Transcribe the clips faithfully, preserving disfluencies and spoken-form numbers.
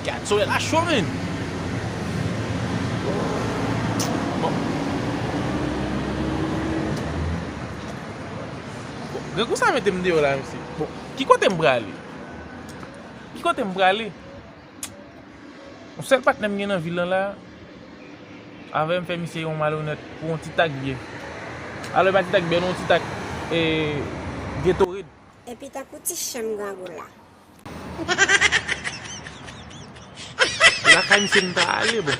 Gad solèy la cho, menn. Bon. Bon, grangou sa mete m deyò la, mesye. Bon, ki kote m prale? Ki kote m prale? Yon sèl patnè m gen nan vil lan la, avè m fè misye yon malonèt pou yon ti tak byè. Alò, e pa ti tak byè, non, yon ti tak, e, Gatorade. Epi tankou ti chen m grangou la. Lakay misye m ta ale, bon.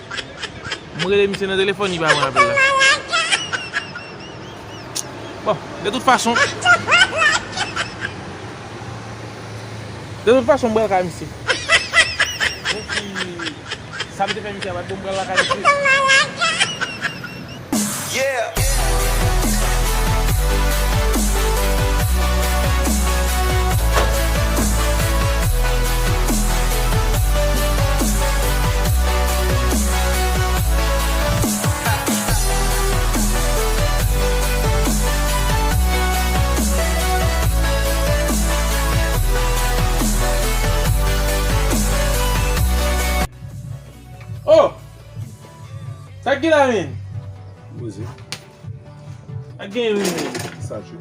M rele misye nan telefòn, li pa pran apèl la. Bon, de tout fason. De tout fason, m pral kay misye. Bon, si sa m te fè misye a pa t bon, m pral lakay misye. Yeah. Oh! Sa k gen la, menn? Poze. Sa k gen, menn? Sa, tchou.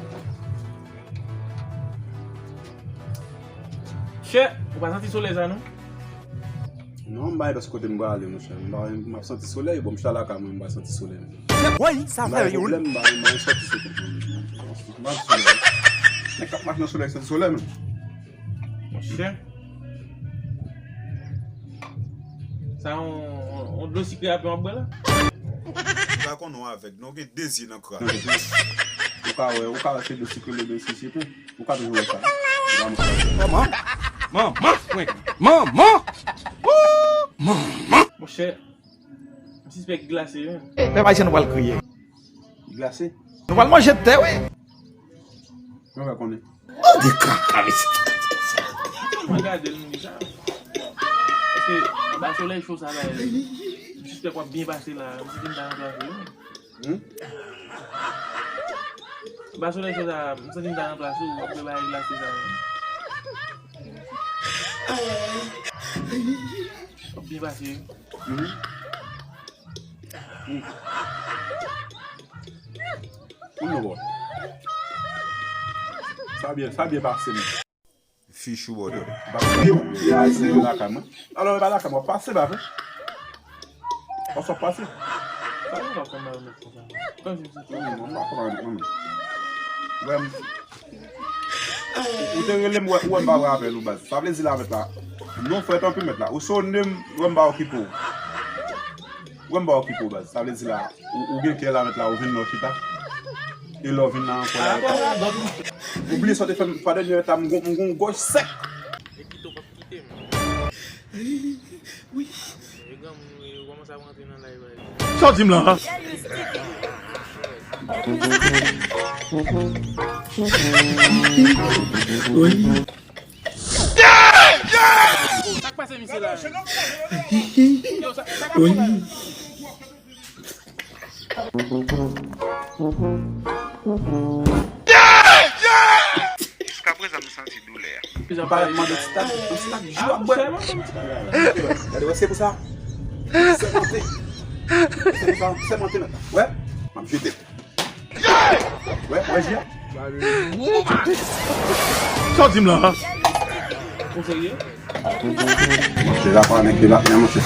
Chè, ou pa santi solèy sa, non? Non, m bay lòs kote m prale, monchè. M pa, m ap santi solèy, bon, m chita lakay mwen, m pa santi solèy. Woy, sa vre, wi. M bay pwoblèm, m bay, m bay sòti sou kont mwen. M pa solèy. Nèg k ap mache nan solèy, santi solèy, menm. Monchè. Sa yon, yon, yon dlo sikre ape w ap bwè la? M pa konnen w avèg, non, w gen de zye nan kran. Ou ka wè, ou ka wè se dlo sikre l oubyen si se pen. Ou ka toujou wè sa. Manman! Manman! Manman! Woo! Manman! Monchè, m sispèk glase, wi. Pèp ayisyen nou pral kriye. Glase? Nou pral manje tè, wi. Mwen pa konnen. Ou di kaka, mesye. Mwen gade l, m di sa. Paske anba solèy cho sa la, m sispèk w ap byen pase la. M santi m ta nan plas ou, wi. Hmm? Anba solèy cho sa, m santi m ta nan plas ou, w ap byen bay glase sa. W ap byen pase, wi. Hmm. Hmm. Moun nou bon. Sa byen, sa byen pase, m. Fichou bòdè. Ba, ba, ba, lakay mwen. Alò, e pa lakay mwen, w ap pase, pa vre? Pase, w ap pase. Sa nou pa fè mal met konsa? Kòm si m santi. Non, non, m pa fè mal met non, men. Wè m. Ou te rele m, wè, wè m pa pran apèl ou, baz. Sa vle di la, mèt la. Non, frè, tanpri, mèt la. Ou sonde m, wè m pa okipe w. Wè m pa okipe w, baz. Sa vle di la, ou, ou gen kè la, mèt la, ou vin la, ou chita. E lè w vin la ankò la, mèt la. Ou bliye sa w te fè m fwa dènye, mèt la, m gon, m gon gòj sèk. Nikito p ap kite m. Wi. E granmoun, yo kòmanse ap rantre nan live la. Sa w di m la? Wi. Sa k pase misye la? Yo, sa, sa k ap pase la? Jiskaprezan, m santi doulè a. Ou parèt mande ti tak, yon ti tak ji w ap bwè. Gade, wè, se pou sa. Sèmante. Se pou sa, sèmante mèt la. Wè, m ap jete. Wè, wè, ji a. Sa w di m la? Ou serye? Monchè, la pa nèg de la, monchè.